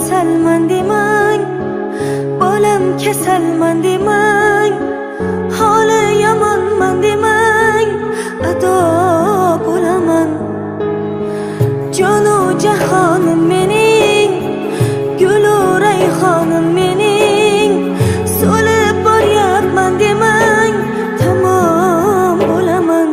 Kasalman demang, bolam kasalman demang, holi yomonman demang, ado bo'laman. Jonu jahonim mening, gulu rayhonim mening, so'lib boryapman demang, tamom bo'laman.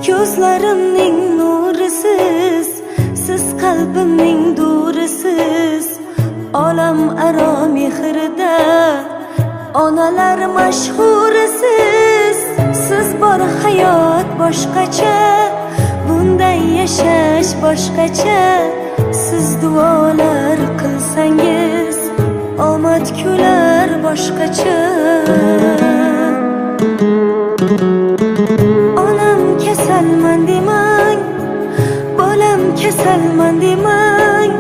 Ko'zlarimning nurisiz, siz qalbimning durisiz, olam aro mehrida onalar mashhurisiz. Siz bor hayot boshqacha, bunday yashash boshqacha. Siz duolar qilsangiz, omad kular boshqacha. Onam kasalman demang, bolam kasalman demang,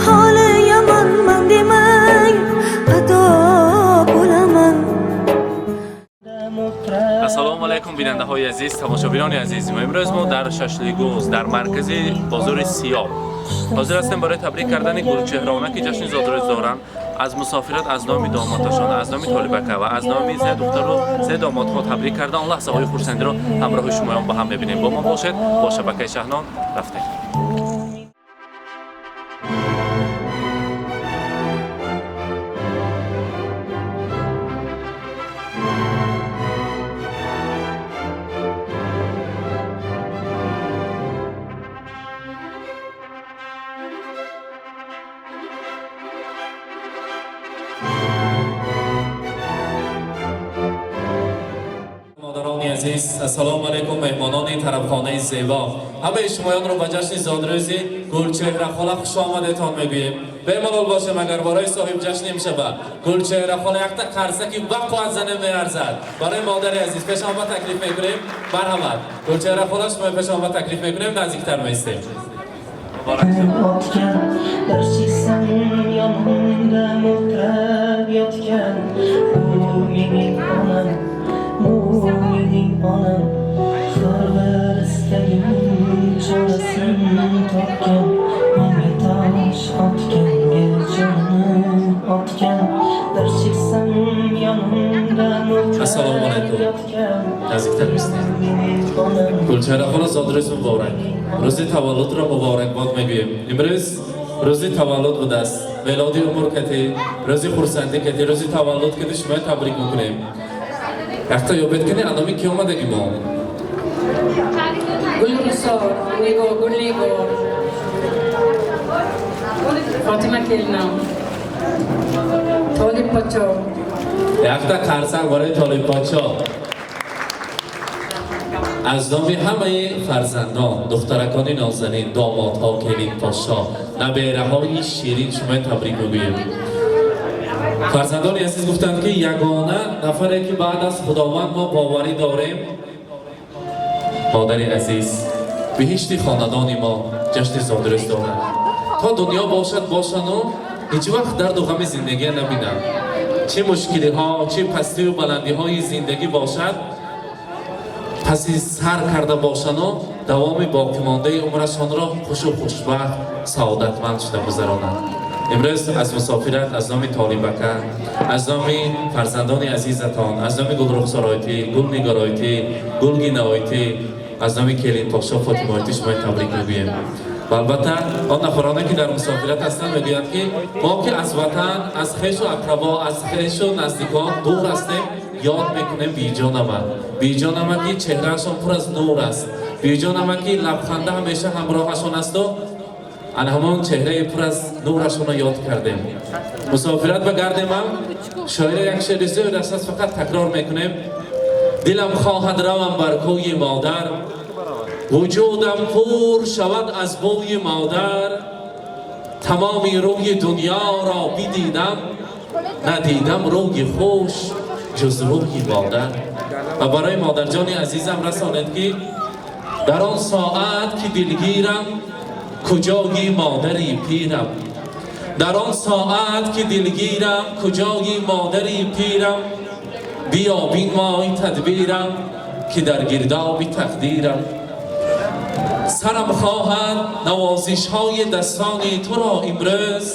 holi yomonman demang, ado bo'laman. Ассалому алайкум, бинандаҳои азиз, тамошобинони азиз. Имрӯз мо дар Шашлигӯз, дар маркази бозори Сиёб ҳозир ҳастем барои табрик кардани гулчеҳрона, ки ҷашни зодрӯз доранд. Аз мусофират аз номи домодашон, аз номи Толибака ва аз номи се духтару се домодҳо табрик карда, он лаҳзаҳои хурсандиро ҳамроҳи шумоён ба ҳам мебинем. Бо мо бошед, бо шабакаи Шаҳнон рафтем. Модарони азиз, ассалому алайкум, меҳмонони тарабхонаи зебо. Ҳамаи шумоёнро ба ҷашни зодрӯзи Гулчеҳрахола хушомадетон мегӯем. Бемалол бошем, агар барои соҳиб ҷашни имшаба Гулчеҳрахола якта қарсаки бақувват занем, меарзад. Барои модари азиз пешомад таклиф мекунем. Марҳамат, Гулчеҳрахола, шумо пешомад таклиф мекунем, наздиктар меистем. Муборак шуд. Otgan bir chiqsam yonimda mutrab yotgan, u mening onam, u mening onam, har bir istagim chorasin topgan, menga tosh otganga jonini otgan, bir chiqsam yonimda Assalomu mutrab alaykum. Yotgan Наздиктар меистем. Mening onam. Гулчеҳрахола, зодрӯз муборак, рӯзи таваллудро муборакбод мегӯем. Имрӯз рӯзи таваллуд будааст, мелоди умр кати, рӯзи хурсандӣ кати, рӯзи таваллуд кати шумоя табрик мекунем. Якта ёбед кани, аноми ки омадаги мо? Гулрусор, Нигор, Гулнигор, Фотима келинам, Толиб Подшо. Якта қарсак барои Толиб Подшо. Аз номи ҳамаи фарзандон, духтаракони нозанин, домодҳо, келинпошо, набераҳои ширин шумоя табрик мегӯем. Фарзандони азиз гуфтанд, ки ягона нафаре, ки баъд аз Худованд мо боварӣ дорем, модари азиз, биҳишти хонадони мо ҷашни зодрӯз дорад. То дунё бошад, бошану ҳеҷ вақт дарду ғами зиндагия набинанд. Чӣ мушкилиҳо, чӣ пастию баландиҳои зиндагӣ бошад, паси сар карда бошану давоми боқимондаи умрашонро хушу хушбахт, саодатманд шуда гузаронанд. Имрӯз аз мусофират аз номи Толибака, аз номи фарзандони азизатон, аз номи Гулрухсоройтӣ, Гулнигоройтӣ, Гулгинаойтӣ, аз номи келинпошо Фотимойтӣ шумои табрик мегӯем. Ва албатта, он нафароне, ки дар мусофират ҳастанд, мегӯянд, ки мо, ки аз ватан, аз хешу ақрабо, аз хешу наздикон дур ҳастем, ёд мекунем Биҷонама, Биҷонама, ки чеҳраашон пур аз нур аст, Биҷонама, ки лабханда ҳамеша ҳамроҳашон асту ана ҳамон чеҳраи пур аз нурашонро ёд кардем. Мусофират ба гардемам, шоира як шеъри зӯр аст, фақат такрор мекунем: дилам хоҳад равам бар кӯи модар, вуҷудам пур шавад аз бӯи модар, тамоми рӯи дунёро бидидам. Надидам рӯи хуш ҷуз рӯи модар. Ва барои модарҷони азизам расонед, ки дар он соат ки дилгирам, куҷои модари пирам? Дар он соат ки дилгирам, куҷои модари пирам? Биё бинмой тадбирам, ки дар гирдоби тақдирам. Сарам хоҳад навозишҳои дастони туро имрӯз,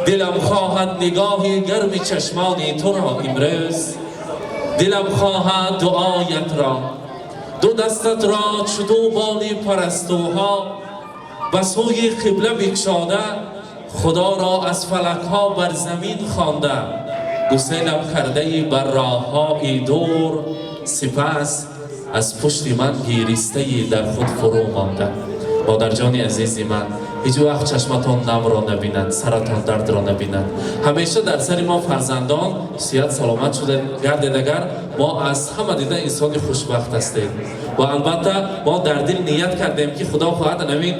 дилам хоҳад нигоҳи гарми чашмони туро имрӯз, дилам хоҳад дуоят ро, ду дастат ро чу ду боли парастуҳо ба сӯи қибла бикшода, худоро аз фалакҳо бар замин хонда, гуселам кардаи бар роҳҳои дур, сипас аз пушти ман гиристаи дар худ фурӯ монда. Модарҷони азизи ман, ҳеҷ вақт чашматон намро набинад, саратон дардро набинад. Ҳамеша дар сари мо фарзандон сиҳат саломат шуда гардед, агар мо аз ҳама дида инсони хушбахт ҳастем. Ва албатта мо дар дил ният кардем, ки худо хоҳад ҳамин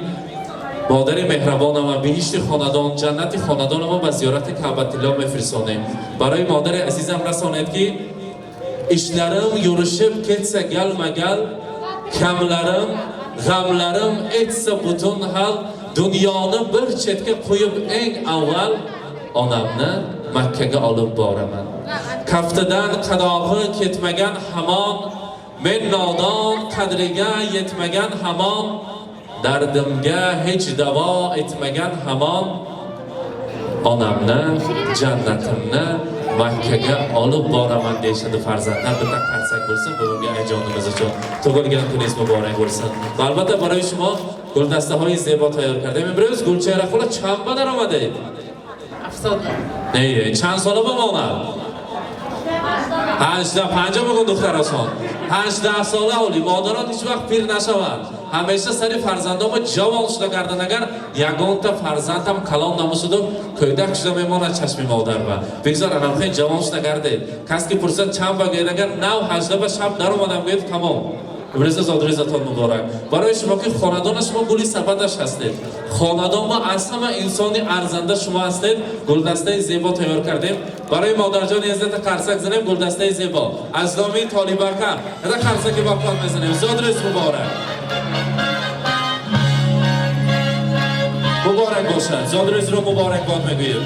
модари меҳрабонама биҳишти хонадон, ҷаннати хонадонама ба зиёрати Каъбатилло мефирсонем. Барои модари азизам расонед, ки ishlarim yurishib ketsa galma-gal, kamlarim, g'amlarim etsa butun hal, dunyoni bir chetga qo'yib eng avval onamni Makkaga olib boraman. Kaftidan qadog'i ketmagan hamon, men nodon qadriga yetmagan hamon, dardimga hech davo etmagan hamon, onamni, jannatimni Makkaga olib boraman deyishadi farzandlar. Bitta qarsak bo'lsin bugungi ayajonimiz uchun. Tug'ilgan kuningiz muborak bo'lsin. Va albatta barои шумо гулдастаҳои зебо тайёр кардем. Имрӯз Гулчеҳра хола чанд ба даромадед? 70. Не, чанд сола бимонад? 18 50 бигӯ духтаросон. 18 сола оли модарон ҳеҷ вақт пир нашаванд. Ҳамеша сари фарзандомо ҷавон шуда гарданд. Агар ягонта фарзандам калон намушуду кӯдак шуда мемонад чашми модар ба. Бигзор анамхел ҷавон шуда гардед. Кас ки пурсад чанд ба гӯяд, агар нав 18 ба шаб даромадам гӯяд, тамом. Имрӯза зодрӯзатон муборак. Барои шумо ки хонадона шумо гули сабадаш ҳастед. Хонадон ма аз ҳама инсони арзанда шумо ҳастед. Гулдастаи зебо тайёр кардем. Барои модарҷони азизата қарсак занем, гулдастаи зебо. Аз номи Толибака. Ада қарсаки бақон мезанем. Зодрӯз муборак. Муборак бошад. Зодрӯзро муборакбод мегӯем.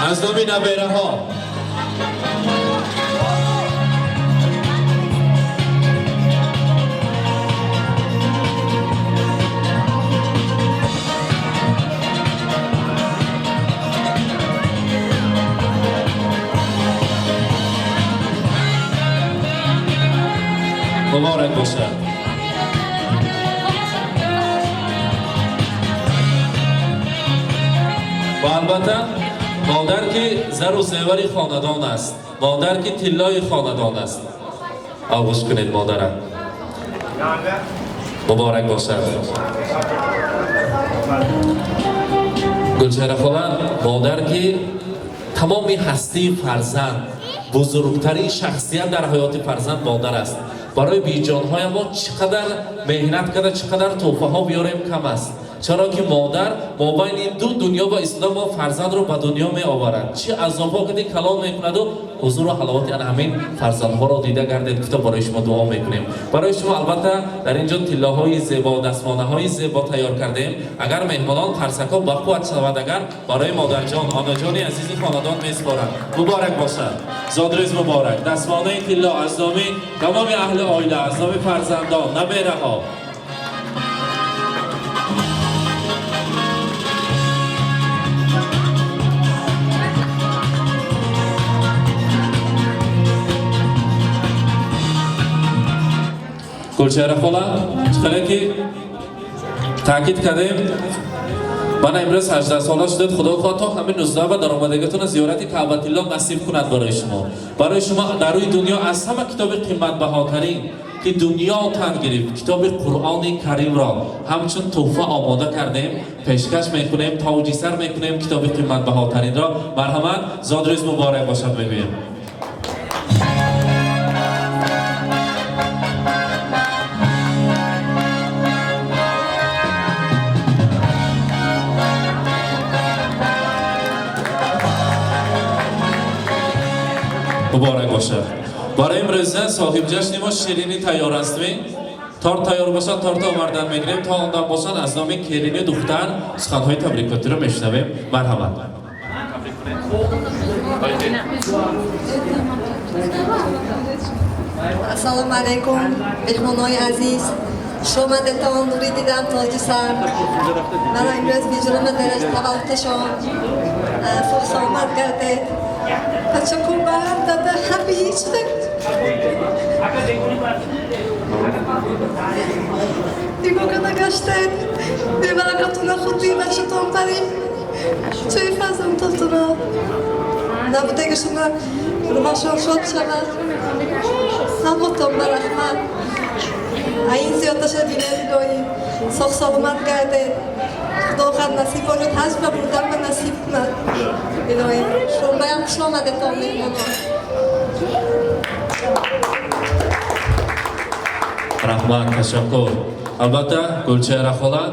Аз номи набераҳо. Муборак бошад. Ва албатта модар ки зару зевари хонадон аст, модар ки тиллои хонадон аст. Оғӯш кунед модарам. Муборак бошад. Гулчеҳра хола, модар ки тамоми ҳастии фарзанд, бузургтарин шахсият дар ҳаёти фарзанд модар аст. Барои беҷонҳои мо чӣ қадар меҳнат карда, чӣ қадар тӯҳфаҳо биёрем кам аст. Чаро ки модар мобайни ду дунё ва истода мо фарзандро ба дунё меоварад. Чӣ азобҳо кади калон мекунаду ҳузуру ҳаловати ана ҳамин фарзандҳоро дида гардед, гуфта барои шумо дуо мекунем. Барои шумо албатта дар ин ҷо тиллоҳои зебо, дастмонаҳои зебо тайёр кардем. Агар меҳмонон қарсакҳо бақувват шавад, агар барои модарҷон, онаҷони азизи хонадон месупоранд. Муборак бошад. Зодрӯз муборак. Дастмонаи тилло аз номи тамоми аҳли оила, аз номи фарзандон, набераҳо. Гулчеҳра хола, чӣ ки таъкид кардем, мана имрӯз 18 сола шудед, худо хоҳад то ҳамин 19 ба даромадагитона зиёрати Каъбатилло насиб кунад барои шумо. Барои шумо дар рӯи дунё аз ҳама китоби қиматбаҳотарин ки дунё тан гирифт, китоби Қуръони Каримро ҳамчун тӯҳфа омода кардем, пешкаш мекунем, тоҷисар мекунем китоби қиматбаҳотаринро. Марҳамат, зодрӯз муборак бошад мегӯем. мебошад. Барои имрӯза соҳибҷашни мо ширинӣ тайёр аст. Торт тайёр бошад, торт овардан мегирем. То он дам бошад, аз номи келини духтар суханҳои табрикотиро мешунавем. Марҳамат. Ассалому алайкум, меҳмонои азиз. Шомадетон, нури дидам тоҷи сар. Мана имрӯз биҷрома дараш таваллудашон. Сог саломат гардед. Ташаккур ба ҳар дада, ҳами ҳеҷ нигоҳ карда гаштед. Бебаракатона худи бачатон барим. Чӯи фарзандотона. Набудагишона рӯҳашон шод шавад. Ҳамотон ба раҳмат. Ин зиёдаша бинед илоҳӣ. Соғ саломат гардед. Худо хад насиб бошад, ҳаҷ ба бурдан ба насиб кунад. Илоҳӣ. Шумоям хуш омадетон меҳмонон. Раҳмат, ташаккур. Албатта, Гулчеҳра хола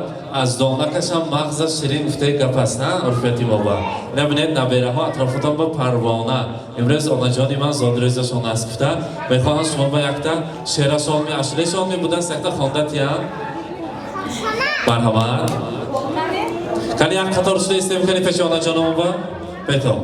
аз донакашам мағзаш ширин гуфтаи гап аст, на урфияти мо ба. Набинед, набераҳо атрофатон ба парвона. Имрӯз онаҷони ман зодрӯзашон аст гуфта, мехоҳам шумо ба якта шеърашон ми ашулешон ми будааст, якта хонда тиям. Марҳамат. Кани як қатор шуда истем, кани пеши онаҷономо ба? Бетон.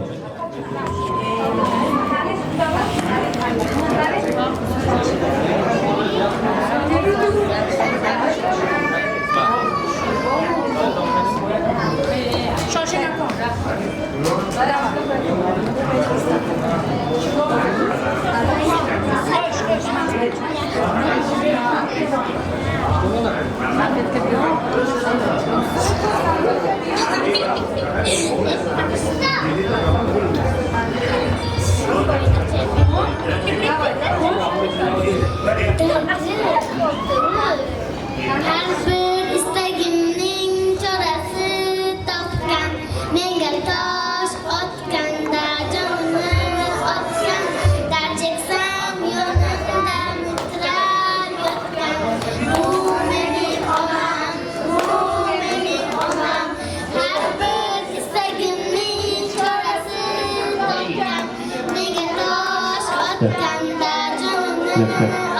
Har bir istagimning chorasi topgan, menga tosh otganda jonini otgan, dard cheksam yonimda mutrab yotgan. Bu mening onam, bu mening onam. Har bir istagimning chorasi topgan, menga tosh otganda jonini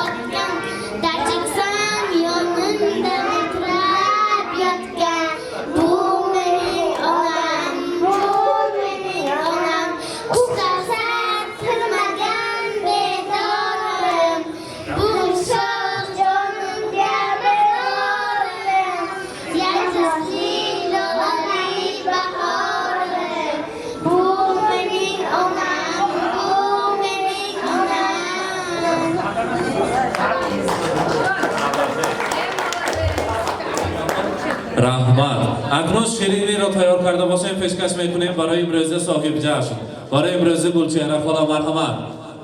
otgan, dard cheksam yonimda mutrab yotgan. Bu mening onam, bu mening onam. Qushlar kirmagan bedorim, bu sho'x jonimga bedorim. Yaldızli lolali bahorim. Bu mening onam, bu mening onam. Раҳмат. Акнун шириниро тайёр карда бошем, пешкаш мекунем барои имрӯза соҳибҷашн, барои имрӯза Гулчеҳра хола. Марҳамат.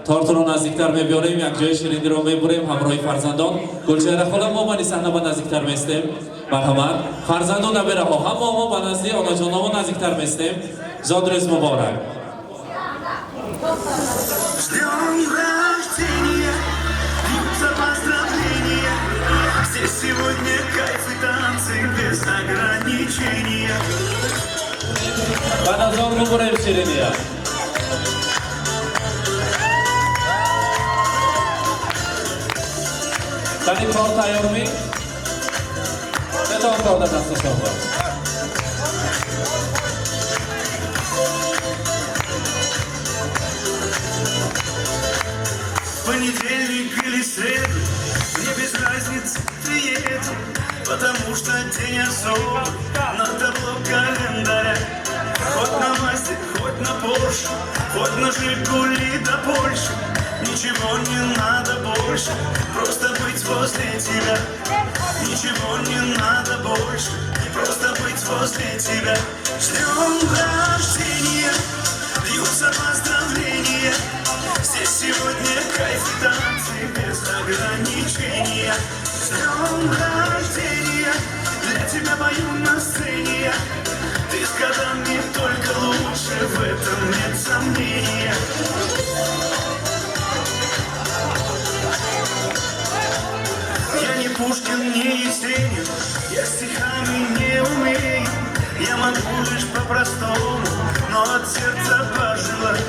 Тортро наздиктар мебиёрем, якҷоя шириниро мебурем ҳамроҳи фарзандон. Гулчеҳра хола, мо бани саҳна ба наздиктар местем. Марҳамат. Фарзанду набераҳо, ҳамо мо ба назди онаҷономо наздиктар местем. Зодрӯз муборак. С днем рождения, льются поздравления. Здесь сегодня кайф и танцы без ограничения. Баъд аз он мебурем шириния. Кани кор тайёр ми? Метавон кор дар дасташон бо. Понедельник или среду, мне без разницы, приеду, потому что день особый на табло календаря. Хоть на Мазде, хоть на Порше, хоть на Жигули до Польши, ничего не надо больше, просто быть возле тебя. Ничего не надо больше, просто быть возле тебя. С днем рождения, льются поздравления. Здесь сегодня кайф и танцы без ограничения. С днем рождения, для тебя пою на сцене я. Ты с годами только лучше, в этом нет сомнения. Я не Пушкин, не Есенин, я стихами не умею. Я могу лишь по-простому, но но от сердца пожелать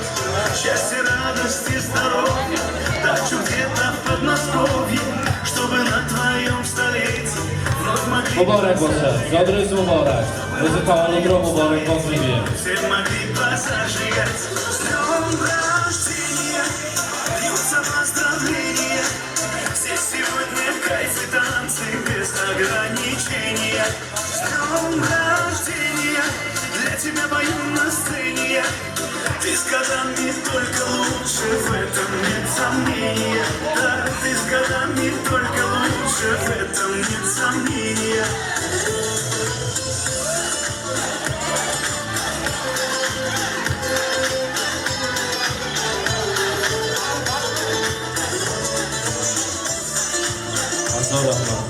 счастья, радости, здоровья, дачу где-то в Подмосковье, чтобы на твоем столетии вновь могли Муборак бошад, зодрӯз муборак, рӯзи таваллудро муборакбод мегӯем. Все могли позажигать. С днем рождения льются поздравления. Здесь сегодня кайф и танцы без ограничения. С днем рождения для тебя пою на сцене я. Ты с годами только лучше, в этом нет сомнения. Да, ты с годами только лучше, в этом нет сомнения. Ҳазор раҳмат,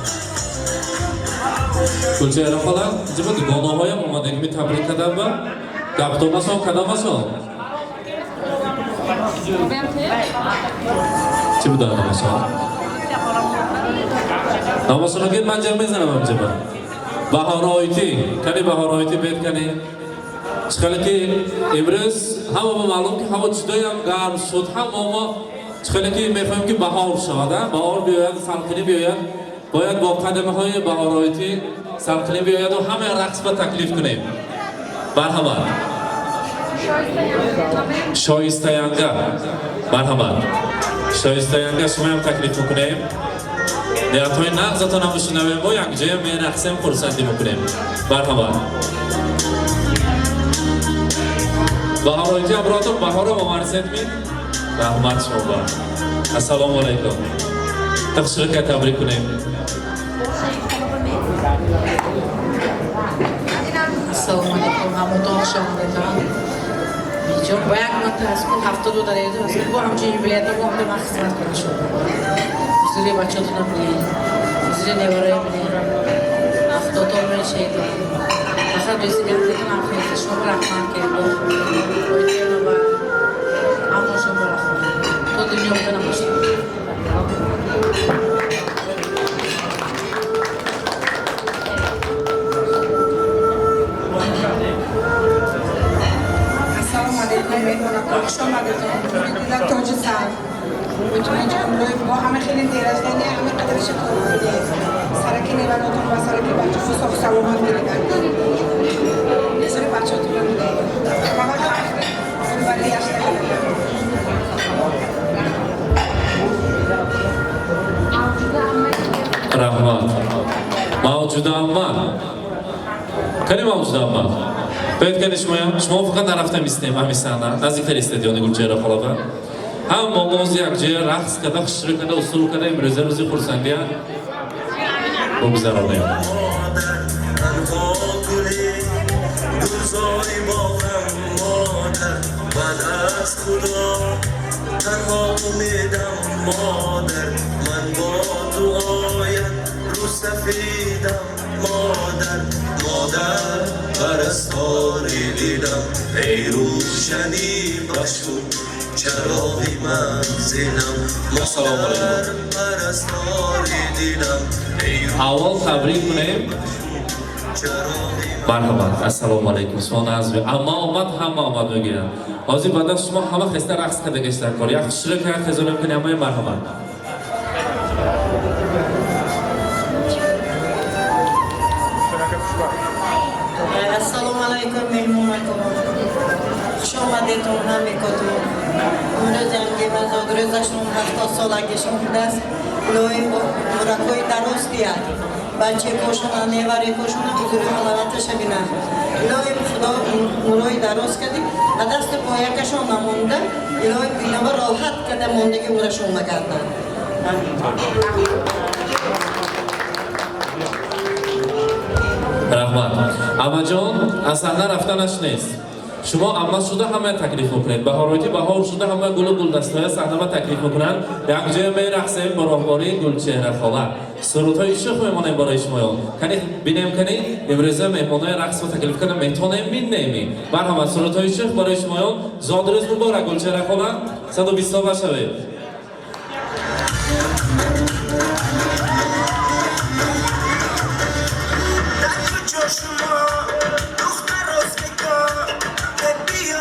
Гулчеҳра хола. Инҷа дугонаҳоям омадагими табрик кардам ба гаптомасон кадомасон чӣ буда номасон? Номасонро гир, ман ҷам мезанам. Амҷаба Баҳороитӣ кани, Баҳороитӣ бед кани. Чӣ ки имрӯз ҳама мо маълум ки ҳаво ҷудоям гарм шуд, ҳама мо чӣ ки мехоҳем ки баҳор шавад, баҳор биёяд, салқинӣ биёяд. Бояд бо қадамҳои Баҳороитӣ салқинӣ биёяду ҳама рақс ба таклиф кунем. Марҳамат, Шоистаянга, марҳамат, Шоистаянга, шумоям таклиф мекунем. Ниятҳои нағзатонам бишунавем, мо якҷоя мерақсем, хурсандӣ мекунем. Марҳамат, Баҳороитӣ, ҳамроҳатон баҳоро омарсед ми. Раҳмат шумо ба. Ассалому алайкум. Тақширка табрик кунем. Ассалому алайкум, ҳамотон хуш омадетон. Биҷон, ба як марта аз ку 72 дареду аз ку ҳамчун юбилеята мо омада ман хизмат кунам шумо. Ҳузури бачаотона бинед, ҳузури невароя бинед, ҳафтодтон мешедон. Фақат дӯсти гапетон ҳам хеле шумо раҳмат ки ойтиёна ба ҳамо шумо раҳмат. То дунё буда набошад. Ассалому алайкум, меҳмонакон, хуш омадетон. Дида тоҷи сар. Бутунаҷон, лои бо ҳама хеле дерождения, ҳама қадарша кор кунед. Сараки неваротон ва сараки бачаҳо соф саломат гириданд. Сари бачаҳотон бинед. Ва вале яшта кардам. Раҳмат, Мавҷуда амма кани, Мавҷуда амма бояд кани. Шумоям, шумо фақат нарафтам истем ҳами саҳна наздиктар истадиони Гулчеҳра холаба. Ҳам мо мози якҷоя рақс карда, хушрӯ карда, усул карда, имрӯза рӯзи хурсандия бигузаронем. Танҳо гули гулзори боғам, модар, баъд аз Худо танҳо умедам, модар, ман бо дуоят рӯсафедам, модар, модар, парастори дилам, эй рӯшанӣ бахшу чароғи манзилам, модар, парастори дилам, эй Аввал табрик кунем. чароғи Марҳамат, ассалому алайкум. Шумо назви амма омад, ҳама омад мегӯянд. Ҳозир баъд аз шумо ҳама хеста рақс карда гаштан кор. Як хушрӯ карда хезонем кунем ҳамаи. Марҳамат. Ассалому алайкум, меҳмонакон, хуш омадетон ҳамекотон. Имрӯз янги зодрӯзашон 70 солагишон будааст. Худои умракҳои дароз диҳад, бачекошона, неварекошона ҳузури ҳаловаташа бинанд. Илоҳи Худо умрҳои дароз кардӣ ба дасту поякашон намонда, илоҳи бинава роҳат карда мондаги умрашон нагарданд. Раҳмат, амаҷон. Аз саҳна рафтанаш нест. Шумо амма шуда ҳама таклиф мекунед. Баҳороти баҳор шуда, ҳама гулу гулдастҳоя саҳнава таклиф мекунанд. Якҷоя мерақсем бо роҳбарии Гулчеҳра хола. Сурудҳои шух мемонем барои шумоён. Кани бинем, кани имрӯза меҳмонои рақсро таклиф карда метонем миннеми. Марҳамат, сурудҳои шух барои шумоён. Зодрӯз муборак, Гулчеҳра хола, 120 сола шавед. Дар куҷо шумо, духтар, ӯзбеко? Биё.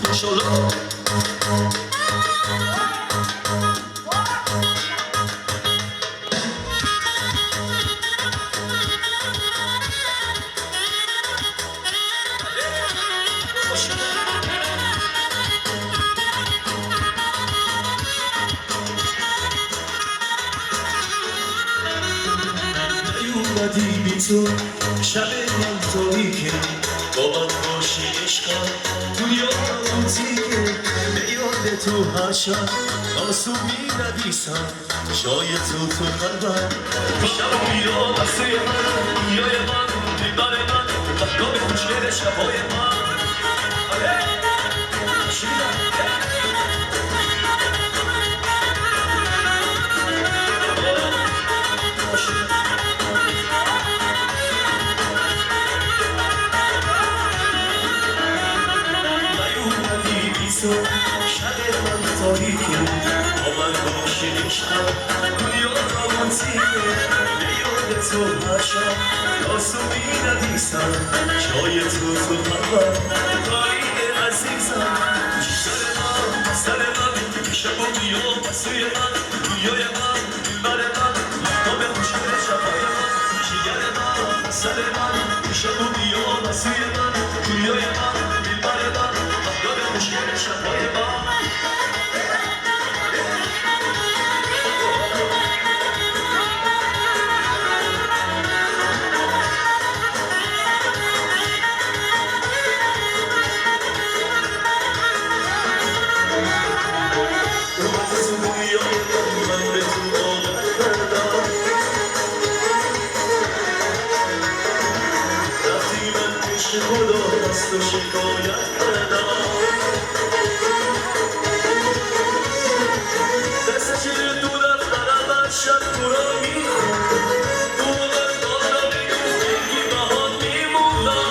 Иншаллоҳ. نیومدی بی تو شب من تاریکه، با من باشی عشقم دنیا تیکه، به یاد تو هر شب آسون می نویسم جای تو تو قلبم. شب بیا دستوی من، دنیای من، دلبر من، مهتاب خوشگل شبای من. آره شیرم. شب من تاریکه، با من باشی عشقم دنیا رومانتیکه، به یاد تو هر شب آسون می نویسم جای تو تو قلبم. تاریک عزیزم، سر من سر من، شب و بیا سوی من، دنیای من، دلبر من، مهتاب خوشگل شبای من، جگر من سر من، شب و بیا سوی من، دنیای من، دلبر من، مهتاب خوشگل شبای من. خدا از تو شکایت کردم، دست 42 دفترم از شب تو را میخوندم، تو دارم بگو بگی باهات میموندم.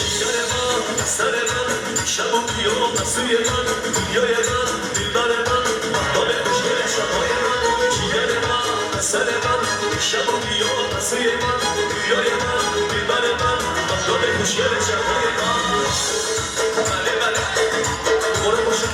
جگر من سر من، شب و بیا سوی من، دنیای من، دلبر من، مهتاب خوشگل شبهای من، جگر من سر من، شب و بیا سوی من، دنیای من، دلبر من، مهتاب خوشگل شبهای من. بله بله برو باشه.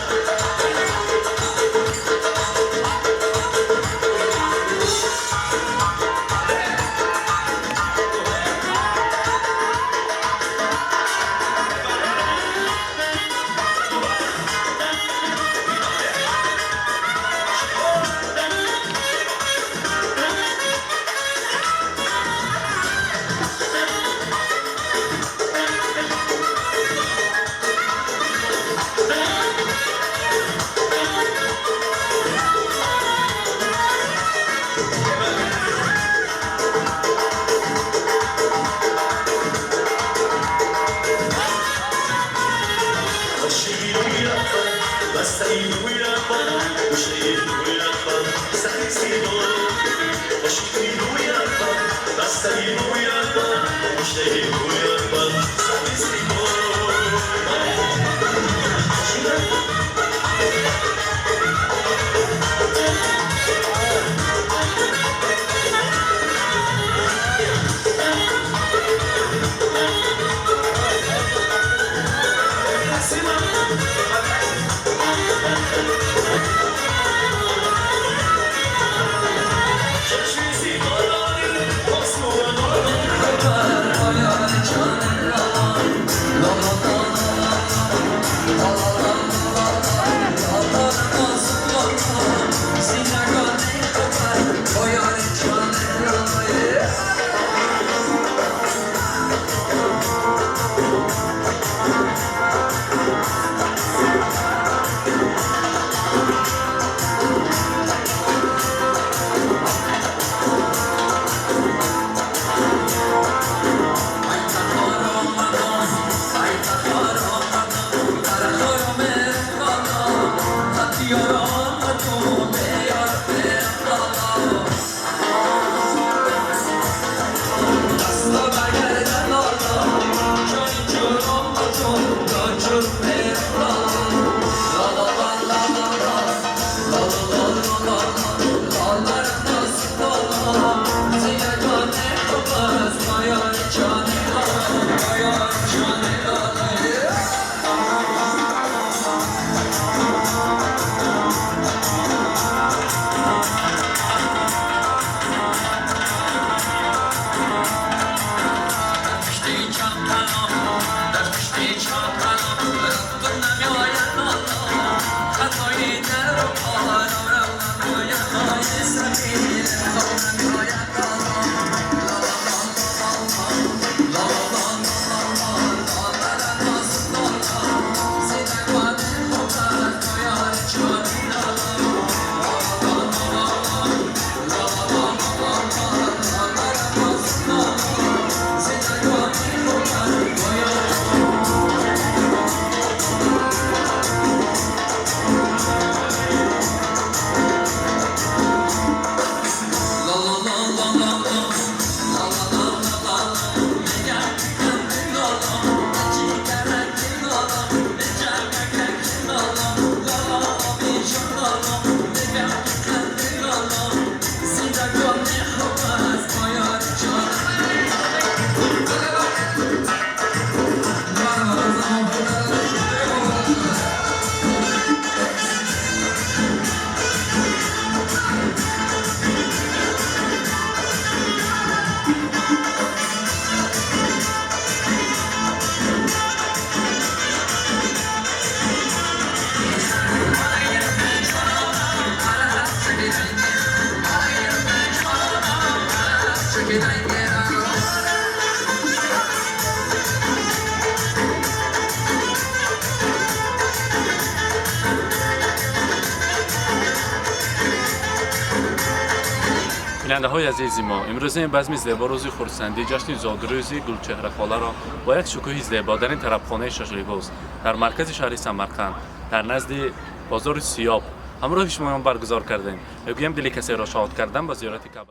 Бинандаҳои азизи мо, имрӯза ин базми зебо, рӯзи хурсандӣ, ҷашни зодрӯзи Гулчеҳра холаро бо як шукӯҳи зебо дар ин тарабхонаи Шашлибос дар маркази шаҳри Самарқанд, дар назди бозори Сиёб, ҳамроҳи шумоён баргузор кардем. Мегӯям, дили касеро шод кардан ба зиёрати Каъба.